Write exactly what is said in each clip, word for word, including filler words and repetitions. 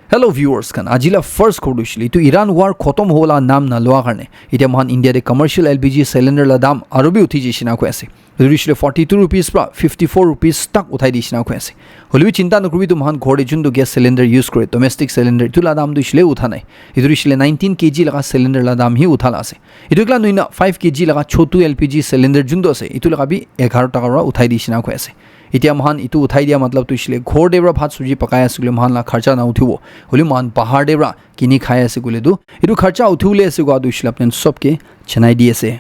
Hello viewers khan, aji la first khobor tu hoishe le, etu Iran war khotom hobo la nam naloa karne, etia moikhan India te commercial L P G cylinder la dam aru bi uthi jaise na koi ase. Etu hoishe le forty two rupees pra fifty four rupees tak uthai dise na koi ase. Hoile bi chinta nakuribi, etu moikhan ghor te juntu gas cylinder use kore, domestic cylinder, etu la dam tu hoishe le utha nai. Etu hoishe le nineteen K G laga cylinder la dam hi utha la ase. Etu ekla nohoi na five K G laga chotu L P G cylinder juntu ase, etu laga bi egharo taka pra uthai dise na koi ase. Etia moikhan etu uthai dia matlab tu hoishe le ghor te pra bhat sabji pakai ase koile moikhan la kharcha na uthibo. Hoile moikhan bahar te pra kini khai ase koile tu etu kharcha uthi bole ase koa tu hoishe le apni khan sob ke janai di ase.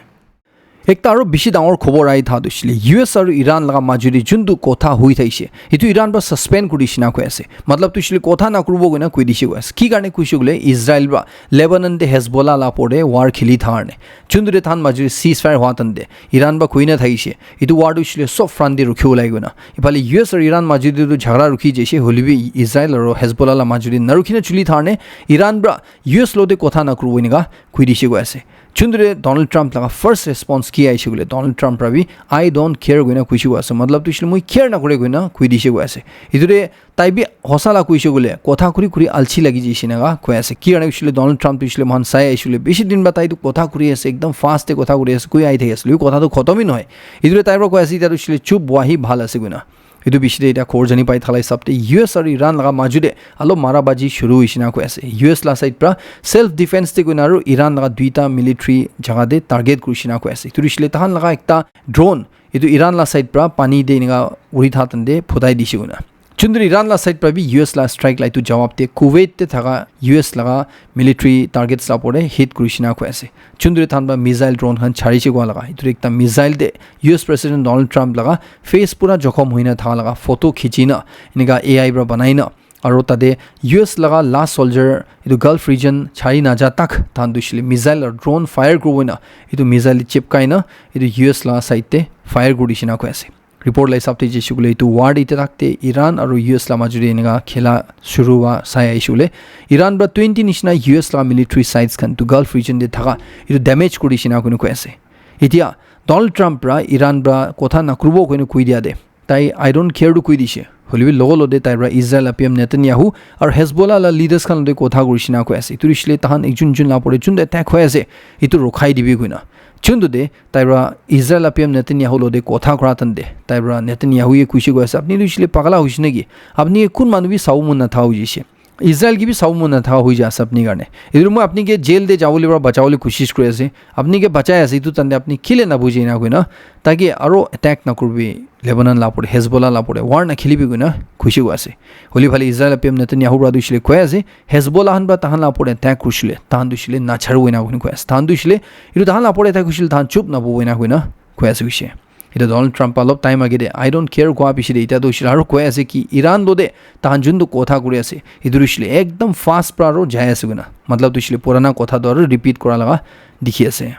Ekta aru bishi dangor khobor ahi tha tu hoishe le U S aru Iran laga majo te juntu kotha hui thaishe, etu Iran pra suspend kuri dise na koi ase. Matlab tu hoishe le kotha nakuribo koina koi dise koi ase. Ki karne koishe koile Israel pra Lebanon te Hezbollah la opor te war kheli tha karne. Juntu te tahan majo te ceasefire hua tan te Iran pra koi na thakishe, etu war tu hoishe le sob front te rukhibo lage koina. Iphale U S aru Iran majo te tu jhagara rukhi jaise, hoile bi Israel aru Hezbollah la majo te narukhi na chuli tha karne Iran pra U S lo te kotha nakuribo enika koi dise koi ase. Juntu te Donald Trump laga first response ki ahishe koile, Donald Trump pra bi, "I don't care," koina koishe koi ase. Matlab tu hoishe le moi care nakore koina koi dise koi ase. Etu te tai bi hosa la koishe koile, kotha kuri kuri alchi lagi jaise enika koi ase. Ki karne hoishe le Donald Trump tu hoishe le moikhan sai ahishe koile, bishi din pra tai tu kotha kuri ase, ekdam fast te kotha kuri ase, koi ahi thaki ase, lekin kotha tu khotom hi nohoi. Etu te tai pra koi ase, etia tu hoishe le chup boha hi bhal ase koina. Etu bishi te etia khobor jani pai thala hisab te U S aru Iran laga majo te alop mara baji shuru hoishe na koi ase. U S la side pra self defense te koina aru Iran laga duita military jaga te target kurishe na koi ase. Etu hoishe le tahan laga ekta drone, etu Iran la side pra pani te enika uri tha tan te phutai dise koina. Juntu Iran la side pra bi U S la strike la etu jawab te Kuwait te thaka U S laga military targets la opor te hit kurishe na koi ase. Juntu te tahan pra missile drone khan charishe koa laga, etu ekta missile te U S President Donald Trump laga face pura jokhom hoina thaka laga photo khichi na enika A I pra banai na, aru tate U S laga last soldier etu Gulf region chari naja tak tahan tu hoishe le missile aru drone fire kuribo na, etu missile te chipkai na etu U S laga side te fire kuri dise na koi ase. Report la hisab te jaise koile etu war te etia tak te Iran aru U S la majo te enika khela shuru hua sai ahishe koile Iran pra twenty nishina U S laga military sites khan tu Gulf region te thaka etu damage kuri dise na koina koi ase. Etia Donald Trump pra Iran pra kotha nakuribo koina koi dia te tai "I don't care" tu koi dise. Hoile bi logo loge te tai pra Israel la P M Netanyahu aru Hezbollah la leaders khan loge te kotha kurishe na koi ase. Etu hoishe le tahan ekjun ekjun la opor te juntu attack hoi ase, etu rukhai dibi koina. Juntu te tai pra Israel la P M Netanyahu loge te kotha kura tan te tai pra Netanyahu ye koishe koi ase, "Apni tu hoishe le pagala hoishe naki? Apni ke kun manu bi sabo mon nathaka hoi jaise. Israel ke bi sabo mon nathaka hoi ja ase apni karne. Etu moi apni ke jail te jabo le pra bacha bole koshish kuri ase. Apni ke bachai ase, etu tan te apni kile nabuje enika koina, taki aru attack nakuribi Lebanon la opor te, Hezbollah la opor te, war nakhelibi," koina koishe koi ase. Hoile phale Israel la P M Netanyahu pra tu hoishe le koi ase, "Hezbollah khan pra tahan la opor te attack kurishe le, tahan tu hoishe le nacharibo," enika koina koi ase. Tahan tu hoishe le, etu tahan la opor te attack kurishe le, tahan chup nabobo enika koina koi ase hoishe. Etia Donald Trump pra alop time age te "I don't care" koa piche te etia tu hoishe le aru koi ase ki Iran loge te tahan juntu kotha kuri ase, etu tu hoishe le ekdam fast pra aru jai ase koina. Matlab tu hoishe le purana kotha tu aru repeat kura laga dikhi ase.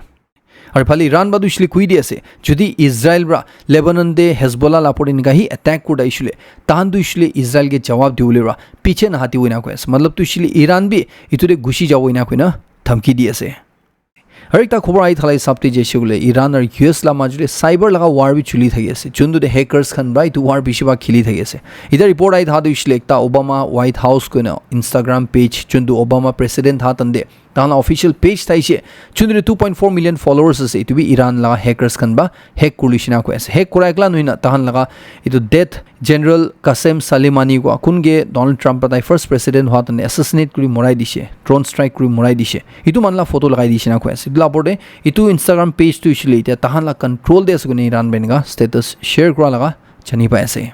Aru phale Iran pra tu hoishe le koi di ase, jodi Israel pra Lebanon te Hezbollah la opor te enika hi attack kuri dise koile, tahan tu hoishe le Israel ke jawab dibole pra piche nahatibo enika koi ase. Matlab tu hoishe le Iran bi etu te gusi jabo enika koina dhamki di ase. Aru ekta khobor ahi thala hisab te jaise koile, Iran aru U S la majo te cyber laga war bi chuli thaki ase. Juntu te hackers khan pra etu war bishi bhag kheli thaki ase. Etia report ahi tha tu hoishe le ekta Obama White House koina Instagram page, juntu Obama president tha tan te tahan la official page thaishe. Juntu te two point four million followers ase, etu bi Iran laga hackers khan pra hack kuri dise na koi ase. Hack kura ekla nohoi na, tahan laga etu death General Qasem Soleimani koa, kun ke Donald Trump pra tai first president hua tan te assassinate kuri morai dise, drone strike kuri morai dise, etu manu la photo lagai dise na koi ase. Etu la opor te etu Instagram page tu hoishe le etia tahan la control te ase koina Iran pra enika status share kura laga jani pai ase.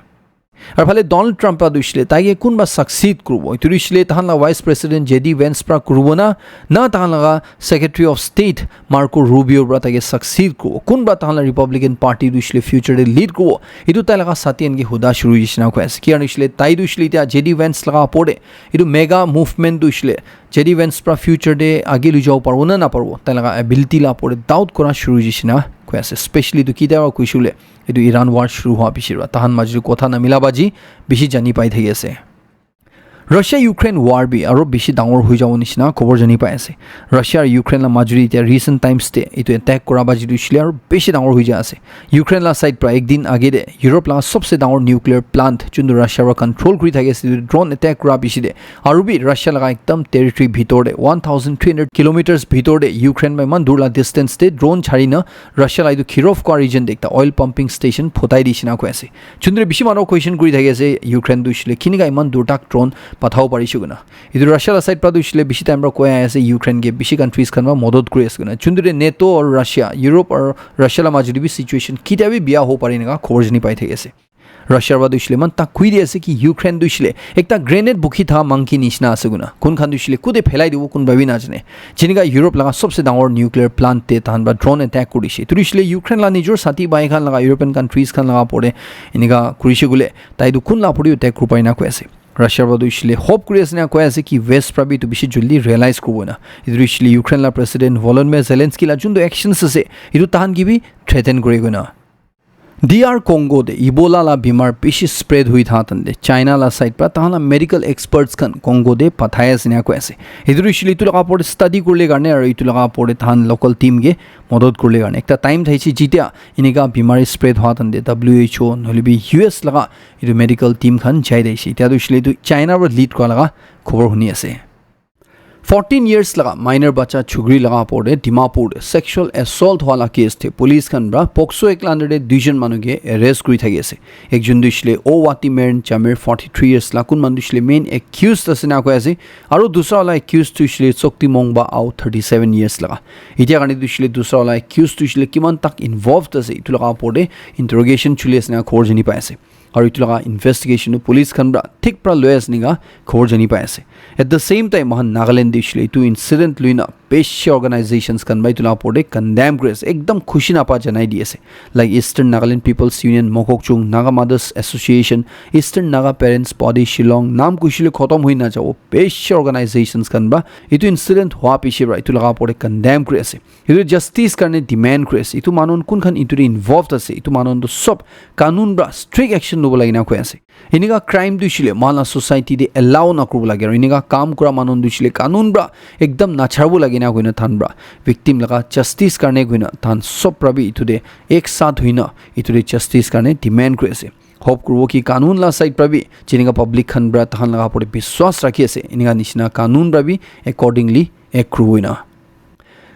Aru phale Donald Trump pra tu hoishe le tai ke kunba succeed kuribo, etu tu hoishe le tahan la Vice President J D Vance pra kuribo na, na tahan laga Secretary of State Marco Rubio pra tai ke succeed kuribo, kunba tahan la Republican Party tu hoishe le future te lead kuribo, etu tai laga sathi khan ke huda shuru hoishe na koi ase. Ki karne hoishe le tai tu hoishe le etia J D Vance laga opor te etu MAGA movement tu hoishe le J D Vance pra future te age loi jabo paribo na naparibo, tai laga ability la opor te doubt kura shuru hoishe na koi ase. Especially tu kitia koishe koile etu Iran war shuru hua piche pra tahan majo te kotha namila baji bishi jani pai thaki ase. Russia Ukraine war bi aro bishi dangor hui jabo nishina khobor jani pai ase. Russia aro Ukraine la majuri etia recent times te etu attack kura ba jitu shile aro bishi dangor hui ja ase. Ukraine la side pra ek din age de Europe la sobse dangor nuclear plant juntu Russia pra control kuri thaki ase, etu drone attack kura bishi de aru bi Russia laga ekdam territory bhitor de one thousand three hundred kilometers bhitor de Ukraine ma iman dur la distance de drone chari na Russia la etu Kirov kua region de ekta oil pumping station photai di shina koi ase. Juntu bishi manu question kuri thaki ase Ukraine tu shile kinika iman dur tak drone pathao parishe koina. Etu Russia la side pra tu shile bishi time pra koi ahi ase Ukraine ke bishi countries khan pra modot kuri ase koina. Juntu de NATO or Russia, Europe or Russia la majuri bi situation kitia bi biya ho pare nika khobor jani pai thaki ase. Russia pra tu shile man tak kui di ase ki Ukraine tu shile ekta grenade bukhi tha monkey nishina ase koina. Kun khan tu shile kude phelai dibo kun bhabi na jane. Jinika Europe laga sobse dangor nuclear plant te tahan pra drone attack kurishe. Tu shile Ukraine la nijor sati bai khan laga European countries khan laga pore enika kurishe gule tai tu kun la pore attack kuri pai na koi ase. Russia pra tu shile hope kuri ase na koi ase ki West pra bi tu bishi juldi realize kuribo na. Etu shile Ukraine la President Volodymyr Zelensky la juntu actions ase etu tahan ki bi threaten kuri koina. D R Congo de Ebola la bimar bishi spread hui tha tan de China la side pra tahan la medical experts khan Congo de pathai ase na koi ase. Etu shile etu laga pore study kurle karne aro etu laga pore tahan local team ke modot kurle karne ekta time thaise jitia enika bimari spread hua tan de W H O nohole bi U S laga etu medical team khan jai daise. Etia tu shile etu China pra lead kura laga khobor huni ase. Fourteen years laga minor bacha chukri laga opor te Dimapur te sexual assault wala case te police khan pra POCSO Act la under te duijon manu ke arrest kuri thaki ase. Ekjon tu shile Owati Meren Jamir forty three years la kun manu shile main accused ase na koi ase. Aru dusra wala accused tu shile Sokti Mongba Ao thirty seven years laga. Etia karne tu shile dusra wala accused tu shile kiman tak involved ase etu laga opor te interrogation chuli ase na khobor jani pai ase. Aru etu laga investigation tu police khan pra thik pra loi ase nika khobor jani pai ase. At the same time, mohan Nagaland te shile etu incident lui na bishi organizations khan pra etu laga opor te condemn kuri ase. Ekdam khushi napa janai di ase. Like Eastern Nagaland People's Union, Mokokchung, Naga Mothers Association, Eastern Naga Parents Body Shillong, nam kushile khotom hui na jabo. Bishi organizations khan pra etu incident hua piche pra etu laga opor te condemn kuri ase. Etu justice karne demand kuri ase. Etu manu kun khan etu te involved ase. Etu manu tu sob kanun pra strict action lobo lagi na koi ase. Enika crime tu shile mohan la society te allow na kuribo lage. Aru enika kam kura manu tu shile kanun pra ekdam nacharbo lagi na koina than pra victim laga justice karne koina than sob pra bi etu te ek saath hoina etu te justice karne demand kuri ase. Hope kuribo ki kanun la side pra bi jenika public khan pra tahan laga opor te biswas rakhi ase enika nishina kanun pra bi accordingly act kuribo ena.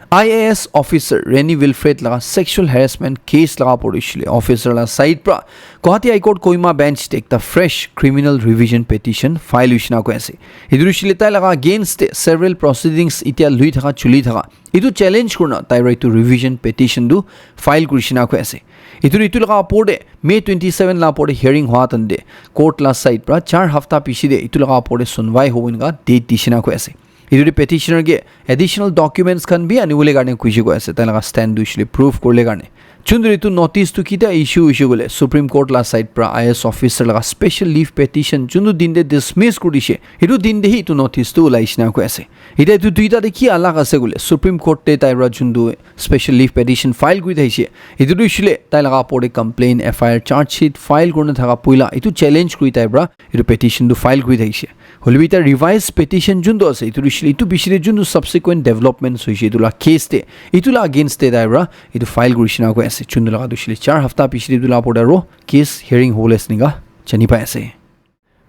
I A S officer Reni Wilfred laga sexual harassment case laga opor te shile officer la side pra Guwahati High Court Kohima bench te ekta fresh criminal revision petition file hoishina koi ase. Etu shile tai laga against te several proceedings itia lui thaka chuli thaka etu challenge kurina tai pra etu revision petition tu file kurishina koi ase. Etu etu laga opor te May twenty seven la opor te hearing hua tan de court la side pra char hafta piche te etu laga opor te sunwai hobo enika date dishina koi ase. Etu te petitioner ke additional documents khan bi anibole karne kuishe koi ase, tai laga stand tu hoishe le proof kuribole karne. Chundri etu notice tu kitia issue hoishe koile Supreme Court la side pra I A S officer laga special leave petition chundu din te dismiss kuri dishe, etu din te hi etu notice tu ulai shina koi ase. Etia etu duita te ki alag ase koile Supreme Court te tai pra chundu special leave petition file kuri thakishe, etu tu hoishe le tai laga opor te complaint, F I R, charge sheet file kurina thaka puila etu challenge kuri tai pra etu petition tu file kuri thakishe. Hoilebi etia revised petition juntu ase, etu hoishe le etu bishi te juntu subsequent developments hoishe etu la case te, etu la against te tai pra etu file kuri shina koi ase. Juntu laga tu hoishe le char hafta bishi te etu la opor te aro case hearing hobole ase enika jani pai ase.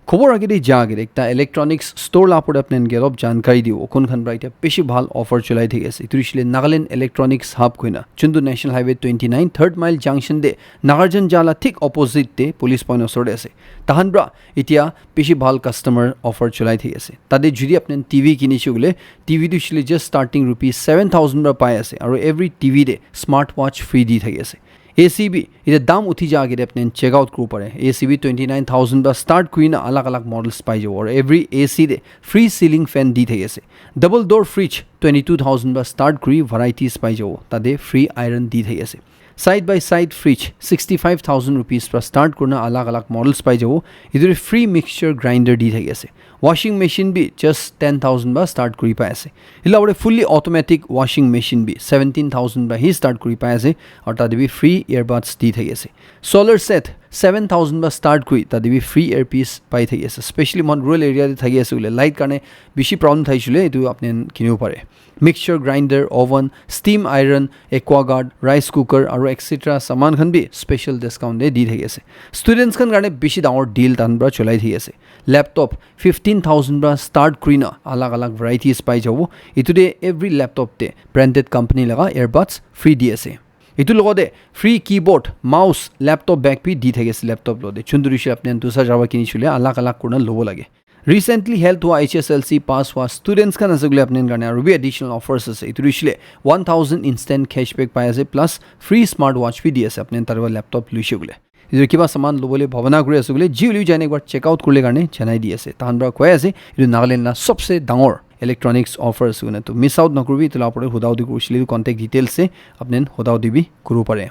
Khobor age te ja age te ekta electronics store la opor te apni khan ke olop jankari dibo, kun khan pra etia bishi bhal offer cholai thaki ase. Etu hoishe le Nagaland Electronics Hub koina, juntu National Highway twenty nine third mile junction te Nagarjan ja la thik opposite te police point osor te ase. Tahan pra etia bishi bhal customer offer cholai thaki ase. Tate jodi apni khan T V kinishe koile, T V tu hoishe le just starting rupees seven thousand pra pai ase, aru every T V te smart watch free di thaki ase. A C bi etia dam uthi ja age te apni khan check out kuribo pare. A C bi twenty nine thousand pra start kurina alag alag models pai jabo, aru every A C te free ceiling fan di thaki ase. Double door fridge twenty two thousand pra start kuri varieties pai jabo, tate free iron di thaki ase. Side by side fridge sixty five thousand rupees pra start kurina alag alag models pai jabo. Etu te free mixture grinder di thaki ase. Washing machine bi just ten thousand pra start kuri pai ase. Etu la opor te fully automatic washing machine bi seventeen thousand pra hi start kuri pai ase. Aru tate bi free earbuds di thaki ase. Solar set seven thousand para start kuri tate bi free earpiece pai thaki ase. Specially mon rural area te thaki ase koile light karne bishi problem thai shule etu apni khan kinibo pare. Mixture grinder, oven, steam iron, aqua guard, rice cooker aru et cetera saman khan bi special discount te di thaki ase. Students khan karne bishi dangor deal tahan para cholai thaki ase. Laptop fifteen thousand para start kurina alag alag varieties pai jabo. Etu te every laptop te branded company laga earbuds free di ase. Etu logote free keyboard, mouse, laptop bag bi di thaki ase laptop logote. Chunduri shile apni dusa jaba kini shule alag alag kurna lobo lage. Recently held hua H S L C pass hua students khan ase koile apni karne aru bi additional offers ase. Etu hoishile one thousand instant cashback pai ase plus free smart watch bi di ase apni tar para laptop luishe koile. Etu kiba saman lobole bhabana kuri ase koile ji hoilebi jaine ekbar check out kurle karne janai di ase. Tahan para koi ase etu Nagaland la sobse dangor electronics offer ase koina to miss out nakuribi. Etu la opor te huda hudi kurishile contact details ase apni huda hudi bi kuribo pare.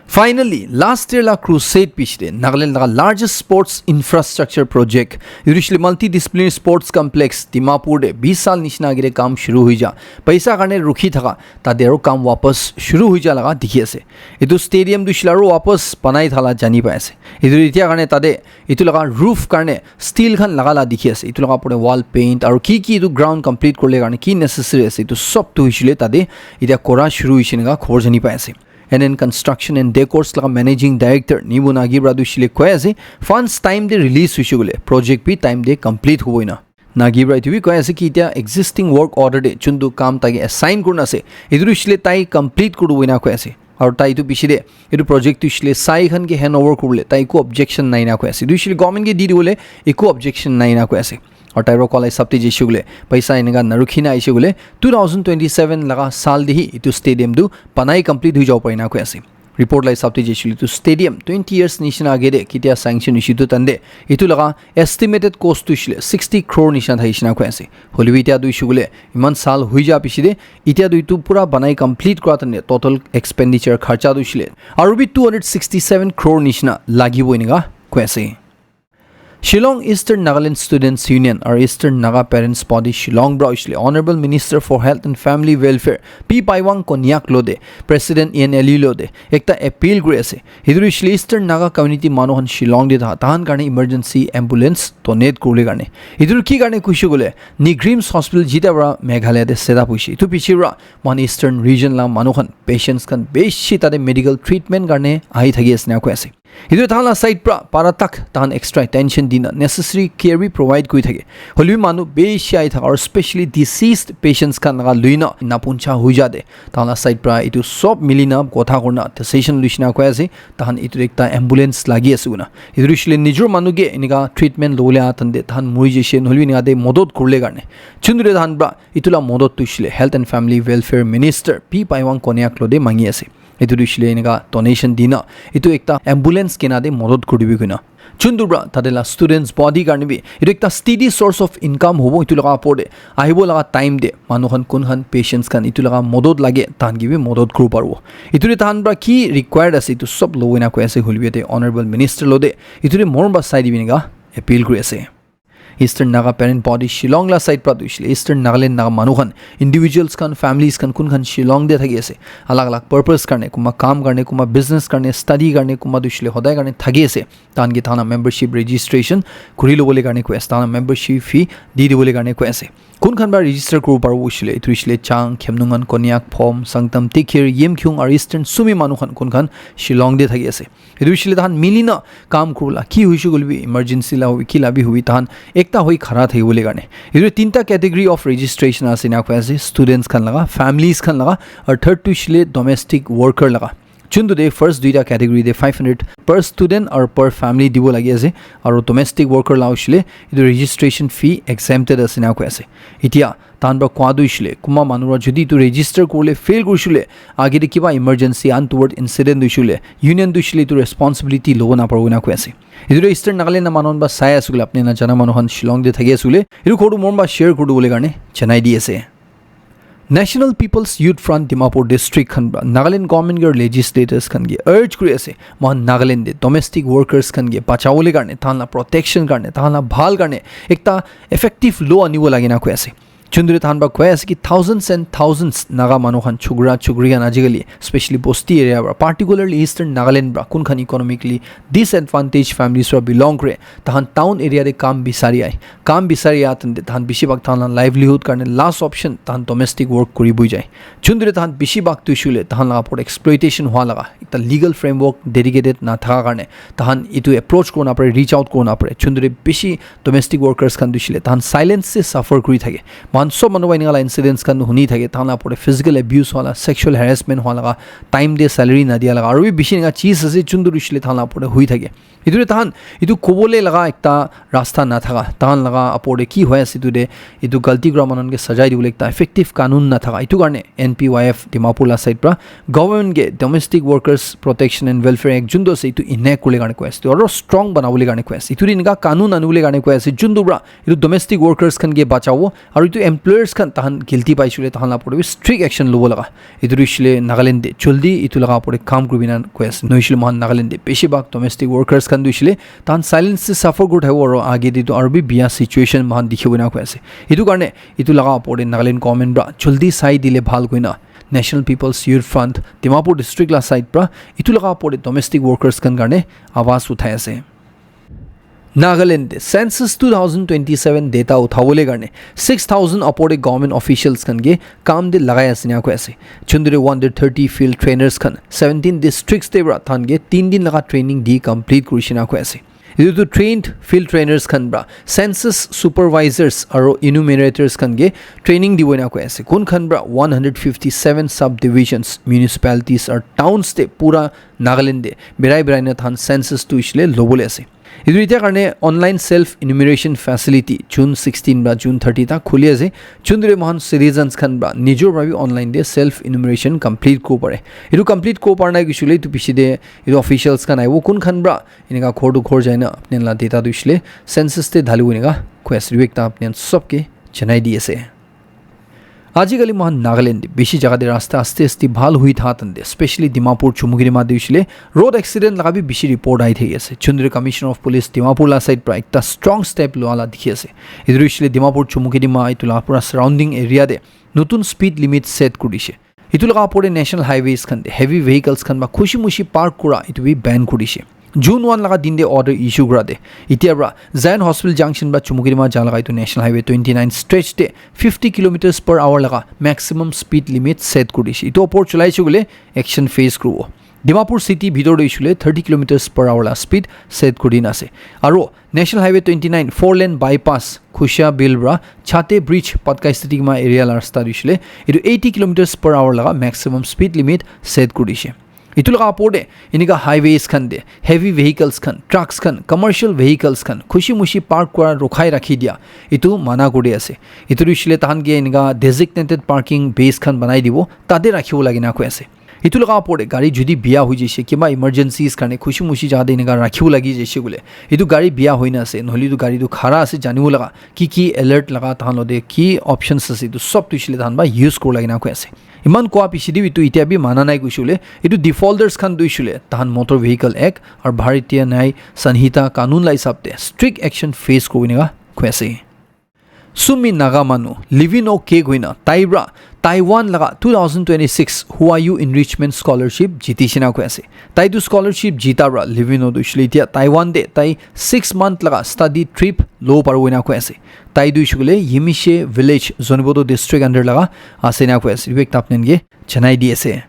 Finally, last year la crusade piche te Nagaland laga largest sports infrastructure project, etu hoishile multidisciplinary sports complex Dimapur te bish saal nishina agete kam shuru hoi ja. Paisa karne rukhi thaka tate aru kam wapas shuru hoi ja laga dikhi ase. Etu stadium tu hoishile aru wapas banai thala jani pai ase. Etu etia karne tate etu laga roof karne steel khan laga la dikhi ase. Etu laga opor te wall paint aru ki ki etu ground complete kurle karne ki necessary ase etu sob tu hoishile tate etia kora shuru hoishe enika khobor jani pai ase. N N Construction and Decors laga Managing Director Nibu Nagi para tu hoishile koi ase, funds time te release hoishe koile project bi time te complete hobo ena. Nagi para etu bi koi ase ki etia existing work order te chuntu kam tai ke assign kurina ase, etu tu hoishile tai complete kuribo ena koi ase. Aru tai etu piche te etu project tu hoishile sai khan ke hand over kuribole tai eku objection nai na koi ase. Etu hoishile government ke di dibole eku objection nai na koi ase. Aru tai para koa la hisab te jaise koile paisa enika narukhi na aise koile two thousand twenty seven laga saal te hi etu stadium tu banai complete hoi jabo pare na koi ase. Report la hisab te jaise koile etu stadium twenty years nishina age te ketia sanction hoise etu tan te etu laga estimated cost tu hoishile sixty crore nishina thakishe na koi ase. Hoilebi etia tu hoishe koile iman saal hoi ja piche te etia tu etu pura banai complete kura tan te total expenditure kharcha tu hoishile aru bi two hundred sixty seven crore nishina lagibo enika koi ase. Shillong Eastern Nagaland Students Union aru Eastern Naga Parents Body Shillong para hoishile Honorable Minister for Health and Family Welfare P Paiwang Konyak lo te President E N L U lo te ekta appeal kuri ase. Etu hoishile Eastern Naga community manu khan Shillong te tha tahan karne emergency ambulance donate kuribole karne. Etu ki karne kuishe koile NEIGRIHMS hospital jita para Meghalaya te set up hoishe. Etu piche para moikhan Eastern region la manu khan patients khan bishi tate medical treatment karne ahi thaki ase na koi ase. Etu tahan la side pra para tak tahan extra attention dina necessary care bi provide kuri thake. Hoilebi manu bishi ahi thaka aru specially deceased patients khan laga luina napuncha hoi jate tahan la side pra etu sob milina kotha kurina decision luishina koi ase tahan etu ekta ambulance lagi ase koina. Etu hoishile nijor manu ke enika treatment lobole aha tante tahan moi jaise nohoilebi enika te modot kurle karne. Chundure tahan pra etu la modot tu hoishile Health and Family Welfare Minister P Paiwang Konyak lo te mangi ase. Etu tu hoishile enika donation dina etu ekta ambulance kina te modot kuri dibi koina. Chuntu pra tate la students body karne bi etu ekta steady source of income hobo. Etu laga opor te ahibo laga time te manu khan kun khan patients khan etu laga modot lage tahan ke bi modot kuri paribo. Etu te tahan pra ki required ase etu sob lobo ena koi ase. Hoilebi te honorable minister lo te etu te morom pra sai dibi enika appeal kuri ase. Eastern Naga Parent Body Shillong la side pra tu hoishile Eastern Nagaland Naga manu khan, individuals khan, families khan, kun khan Shillong te thaki ase, alag alag purpose karne, kunba kam karne, kunba business karne, study karne, kunba tu hoishile hodai karne thaki ase, tahan ke tahan la membership registration kuri lobole karne koi ase, tahan la membership fee di dibole karne koi ase. Kun khan pra register kuribo paribo hoishile, etu hoishile Chang, Khemnungan, Konyak, Phom, Sangtam, Tikir, Yimkhiung aru Eastern Sumi manu khan kun khan Shillong te thaki ase. Etu hoishile tahan milina kam kuribole ki hoishe koilebi emergency la hobi ki la bi hobi tahan ekta hoi khara thakibole karne. Etu tinta category of registration ase ena koi ase, students khan laga, families khan laga, aru third tu hoishile domestic worker laga. Chuntu te first duita category te five hundred per student aru per family dibo lagi ase, aru domestic worker la hoishile etu registration fee exempted ase ena koi ase. Etia tahan pra koa tu hoishile kunba manu pra jodi etu register kuribole fail kurishe koile age te kiba emergency untoward incident hoishe koile union tu hoishile etu responsibility lobo naparibo ena koi ase. Etu tu Eastern Nagaland la manu khan pra sai ase koile apni khan jana manu khan Shillong te thaki ase koile etu khobor tu morom pra share kuri dibole karne janai di ase. National People's Youth Front Dimapur District khan pra Nagaland government ke legislators khan ke urge kuri ase moikhan Nagaland te domestic workers khan ke bachabole karne, tahan la protection karne, tahan la bhal karne ekta effective law anibo lage na koi ase. Chunduri tahan pra koi ase ki thousands and thousands Naga manu khan, chukra chukri khan ajikali, especially bosti area pra, particularly Eastern Nagaland pra, kun khan economically disadvantaged families pra belong kore, tahan town area de kam bisari ai. Kam bisari ai tante tahan bishi bhag tahan la livelihood karne last option tahan domestic work kuri bui jai. Chunduri tahan bishi bhag tu shule tahan la por exploitation hua laga ekta legal framework dedicated na thaka karne tahan itu approach kona pare, reach out kona pare. Chunduri bishi domestic workers khan tu shule tahan silence se suffer kuri thake. Mohan sob manu para eneka la incidents khan huni thake, tahan la opor te physical abuse hola, sexual harassment hola, time te salary na dia laga, aru bi bishi eneka cheez ase, chuntu rishile tahan la opor te hui thake. Etu te tahan, etu kobole laga ekta rasta na thaka, tahan laga opor te ki hoi ase etu te, etu galti kura manu ke sajai dibole ekta effective kanun na thaka. Etu karne N P Y F Dimapur la side pra government ke Domestic Workers Protection and Welfare Act juntu ase, etu enact kurle karne koi ase, aru strong banabole karne koi ase. Etu te eneka kanun anibole karne koi ase, juntu pra etu domestic workers khan ke bachabo, aru etu employers khan tahan guilty paishe koile tahan la opor te bi strict action lobo laga. Etu tu hoishe le Nagaland te jaldi etu laga opor te kam kuribi na koi ase. Nohoishe le mohan Nagaland te beshi bhag domestic workers khan tu hoishe le tahan silence se suffer kuri thakibo aru age te tu aru bi biya situation mohan dikhibo na koi ase. Etu karne etu laga opor te Nagaland government pra jaldi sai dile bhal koina National People's Youth Front Dimapur district la side pra etu laga opor te domestic workers khan karne awaz uthai ase. Nagaland te census two thousand twenty-seven data uthabole karne six thousand opor te government officials khan ke kam te lagai ase na koi ase. Chunduri one hundred thirty field trainers khan seventeen districts te pra than ke tin din laga training di complete kurishe na koi ase. Etu tu trained field trainers khan pra census supervisors aru enumerators khan ke training dibo na koi ase. Kun khan pra one hundred fifty-seven subdivisions, municipalities aru towns te pura Nagaland te berai berai na than census tu hoishe le lobole ase. Etu etia karne online self enumeration facility June sixteen pra June thirty ta khuli ase. Chunduri mohan citizens khan pra nijor pra bi online te self enumeration complete kuri pare. Etu complete kuri para nai koishe le etu piche te etu officials khan ahibo, kun khan pra eneka ghor tu ghor jai na apni la data tu hoishe le census te dhalibo eneka koi ase. Etu ekta apni khan sob ke janai di ase. Ajikali mohan Nagaland te bishi jaga te rasta aste aste bhal hui tha tante, especially Dimapur Chumukedima te hoishe le road accident laga bi bishi report ahi thaki ase. Chunduri Commissioner of Police Dimapur la side pra ekta strong step lua la dikhi ase. Etu hoishe le Dimapur Chumukedima etu la pura surrounding area te notun speed limit set kuri dishe. Etu laga opor te national highways khan te heavy vehicles khan ba khushi mushi park kura etu bi ban kuri dishe. June one laga din te order issue kura te, etia pra Zion Hospital Junction pra Chumukedima ja laga etu National Highway twenty-nine stretch te fifty kilometers per hour laga maximum speed limit set kuri dishe. Etu opor cholai she koile action face kuribo. Dimapur city bhitor te hoishe le thirty kilometers per hour la speed set kuri dina ase. Aru National Highway twenty-nine four lane bypass Khusha Bill pra Chate Bridge Patkai Stitigma area la rasta tu hoishe le etu eighty kilometers per hour laga maximum speed limit set kuri dishe. Etu laga opor te enika highways khan te heavy vehicles khan, trucks khan, commercial vehicles khan khushi mushi park kura rukhai rakhi dia etu mana kuri ase. Etu tu hoishe le tahan ke enika designated parking base khan banai dibo, tate rakhibo lage na koi ase. Etu laga opor te gari jodi biya hoi jaise, kiba emergencies karne khushi mushi jaga te enika rakhibo lagi jaise koile, etu gari biya hoi na ase, nohole etu gari tu khara ase, janibo laga ki ki alert laga tahan lo te ki options ase, etu sob tu hoishe le tahan ba use kuri lage na koi ase. Iman koa piche te bi etu etia bi mana nai koishe koile, etu defaulters khan tu hoishe koile tahan Motor Vehicle Act aru Bharatiya Nyaya Sanhita kanun la hisab te strict action face kuribo enika koi ase. Sumi Naga manu Livino K koina tai pra Taiwan laga two thousand twenty-six Huayu Enrichment Scholarship jiti she na koi ase. Tai tu scholarship jita pra Livino tu hoishe le etia Taiwan te tai six month laga study trip lo paribo ena koi ase. Tai tu hoishe koile Yimishe Village, Zunheboto District under laga ase na koi ase. Etu ekta apni khan ke janai di ase.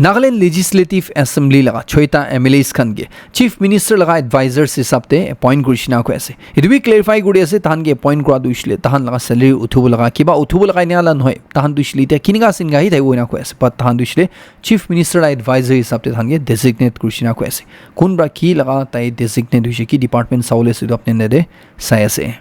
Nagaland Legislative Assembly laga choita M L As khan ke Chief Minister laga advisors hisab te appoint kurishe na koi ase. Etu bi clarify kuri ase, tahan ke appoint kura tu hoishe le tahan laga salary uthibo laga, kiba uthibo laga ena la nohoi, tahan tu hoishe le etia kinika singa hi thakibo ena koi ase, but tahan tu hoishe le Chief Minister laga advisor hisab te tahan ke designate kurishe na koi ase. Kun pra ki laga tai designate hoishe, ki department sabole ase, etu apni khan yate sai ase.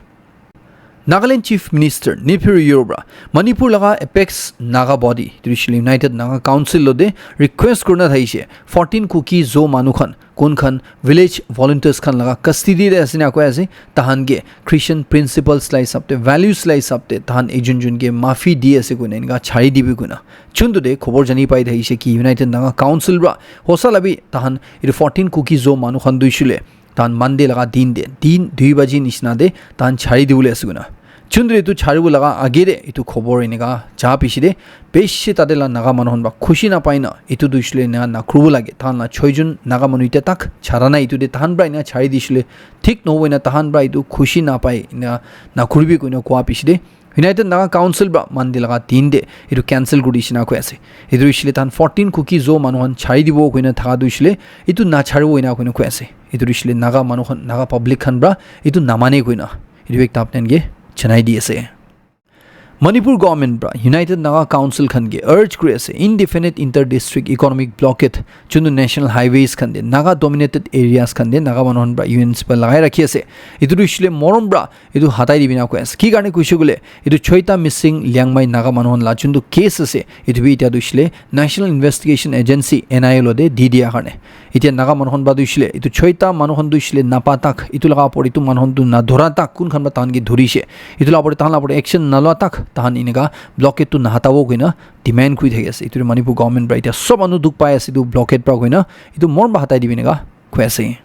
Nagaland Chief Minister Neiphiu Rio pra Manipur laga apex Naga body, etu hoishe le United Naga Council lo te request kurina thakishe, fourteen Kuki Zo manu khan, kun khan village volunteers khan laga custody te ase na koi ase, tahan ke Christian principles la hisab te, values la hisab te, tahan ekjon jon ke maafi di ase koina, enika chari dibi koina. Chuntu te khobor jani pai thakishe ki United Naga Council pra hosa la bi tahan etu fourteen Kuki Zo manu khan tu hoishe le tahan Monday laga din te, din dui baji nishina te tahan chari dibole ase koina. Chundri etu charibo laga age de etu khobor eneka ja piche de bishi tate la Naga manu khan ba khushi na pai na etu tu hoishe le na na kuribo lage. Tahan la choi jun Naga manu ite tak chara na etu de tahan pra ena chari dishe le thik nohobo ena tahan pra etu khushi na pai na na kuribi koina koa piche de United Naga Council pra Monday laga din de etu cancel kuri dishe na koi ase. Etu hoishe le tahan fourteen Kuki Zo manu khan chari dibo koina thaka tu hoishe le etu na charibo ena koina koi ase. Etu hoishe le Naga manu khan Naga public khan pra etu na mane koina etu ekta apni khan ke janai di ase. Manipur government pra United Naga Council khan ke urge kuri ase indefinite inter district economic blockade chundu national highways khan de Naga dominated areas khan de Naga manu khan pra U N C pra lagai rakhi ase. Etu tu hoishe le morom pra etu hatai di bina koi ase. Ki karne koishe koile etu Choita Mising Liangmai Naga manu khan la chundu case ase etu bi etia tu hoishe le National Investigation Agency N I A lo de di dia karne. Etia Naga manu khan pra tu hoishe le etu Choita manu khan tu hoishe le napa tak etu laga opor etu manu khan tu na dhora tak kun khan pra tahan ke dhurishe. Etu la opor tahan la opor action na lua tak tahan eneka blockade tu na hatabo koina demand kuri thaki ase. Etu Manipur government pra etia sob manu dukh pai ase etu blockade pra koina etu morom pra hatai dibi eneka koi ase.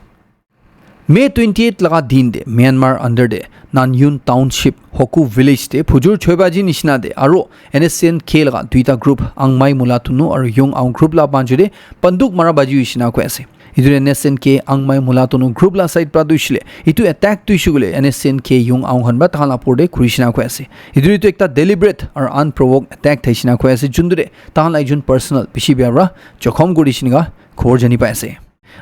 May twenty-eight laga din de Myanmar under de Nanyun Township Hoku Village de phujur choi baji nishina de aro N S C N K laga duita group Angmai Mulatunu aro Yung Aung group la banju de banduk mara baji hoishina koi ase. Etu N S C N K Angmai Mulatunu group la side pra tu hoishe le etu attack tu hoishe koile N S C N K Yung Aung khan pra tahan la opor de kuri shina koi ase. Etu etu ekta deliberate aro unprovoked attack thai shina koi ase juntu de tahan la ekjon personal bishi bia pra jokhom kuri shina khobor jani pai ase.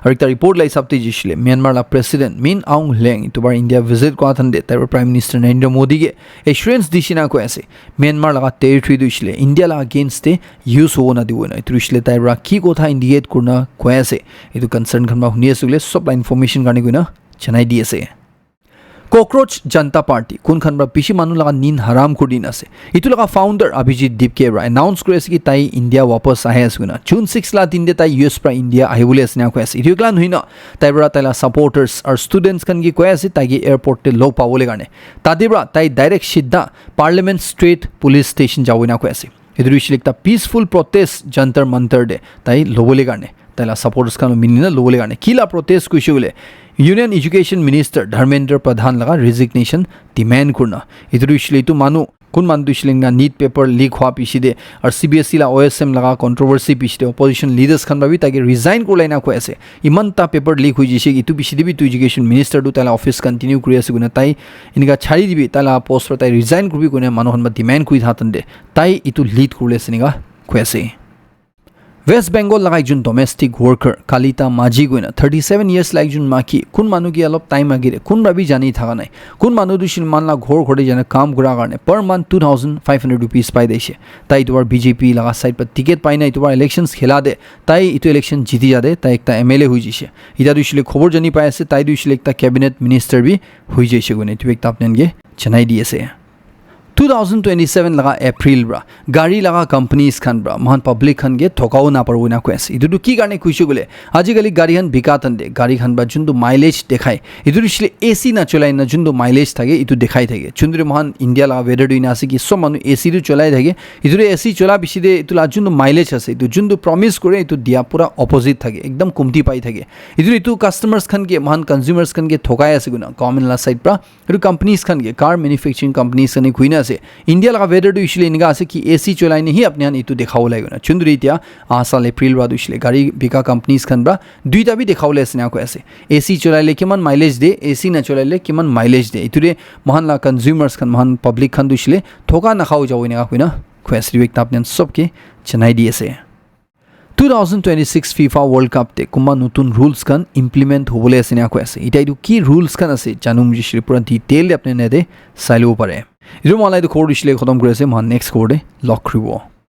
Aru ekta report la hisab te jishe le Myanmar la president Min Aung Hlaing etu bar India visit kura than de tai Prime Minister Narendra Modi ke assurance dishina koi ase Myanmar laga territory tu hoishe le India la against te use hobo na dibo na etu hoishe le tai pra ki kotha indicate kurina koi ase etu concern khan pra huni ase koile sob la information karne koina janai di ase. Cockroach Janta Party kun khan pra bishi manu laga nin haram kuri dina ase. Etu laga founder Abhijit Dipke pra announce kuri ase ki tai India wapas ahi ase koina. June six la din de tai U S pra India ahi bole ase na koi ase. Etu ekla nohoi na tai pra tai la supporters aru students khan ki koi ase tai ki airport te log pabole karne. Tate pra tai direct sidha Parliament Street Police Station jabo na koi ase. Etu hoishe le ekta peaceful protest Jantar Mantar de tai lobole karne tai la supporters khan mili na lobole karne ki la protest koishe koile Union Education Minister Dharmendra Pradhan laga resignation demand kurna etu hoishe le etu manu kun manu tu hoishe le na NEET paper leak hua piche de aru C B S E la O S M laga controversy piche de opposition leaders khan pra bi tai ke resign kurlai na koi ase. Iman ta paper leak hoi jishe etu piche de bi tu education minister tu tai la office continue kuri ase koina tai enika chari dibi tai la post pra tai resign kuribi koina manu khan pra demand kuri tha tande tai etu lead kuribole ase enika koi ase. West Bengal laga ekjon domestic worker Kalita Maji koina thirty seven years la ekjon maki kun manu ke alop time age de kun pra bi jani thaka nai kun manu tu shilman la ghor ghor de jana kam kura karne per month two thousand five hundred rupees pai de she tai etu bar B J P laga side pra ticket pai na etu bar elections khela de tai etu election jiti ja de tai ekta M L A hoi jishe. Ita tu shile khobor jani pai ase tai tu shile ekta cabinet minister bi hoi jaise koine etu ekta apni khan ke janai di ase. Two thousand twenty seven laga April pra gari laga companies khan pra mohan public khan ke thokao na paribo na koi ase. Etu tu ki karne kuishe koile ajikali gari khan bika tande gari khan pra juntu mileage dekhai etu tu shile A C na cholai na juntu mileage thake etu dekhai thake juntu mohan India laga weather tu ina ase ki sob manu A C tu cholai thake etu tu A C chola bishi de etu la juntu mileage ase etu juntu promise kore etu dia pura opposite thake ekdam kumti pai thake etu etu customers khan ke mohan consumers khan ke thokai ase koina government la side pra etu companies khan ke car manufacturing companies khan ke kuina ase India laga weather tu usually enika ase ki A C cholai ne hi apni khan etu dekhabo lage koina chundri etia aha sal April pra tu usually gari bika companies khan pra duita bi dekhabo le ase na koi ase A C cholai le kiman mileage de A C na cholai le kiman mileage de etu de mohan la consumers khan mohan public khan tu usually thoka na khao jabo enika koina koi ase etu ekta apni khan sob ke janai di ase. Two thousand twenty-six FIFA World Cup te kunba notun rules khan implement hobole ase na koi ase. Ita etu ki rules khan ase janum jishe pura detail de apni nade sai lobo pare. Etu mohan la etu khobor dishile khotom kuri ase, mohan next khobor de log kuribo.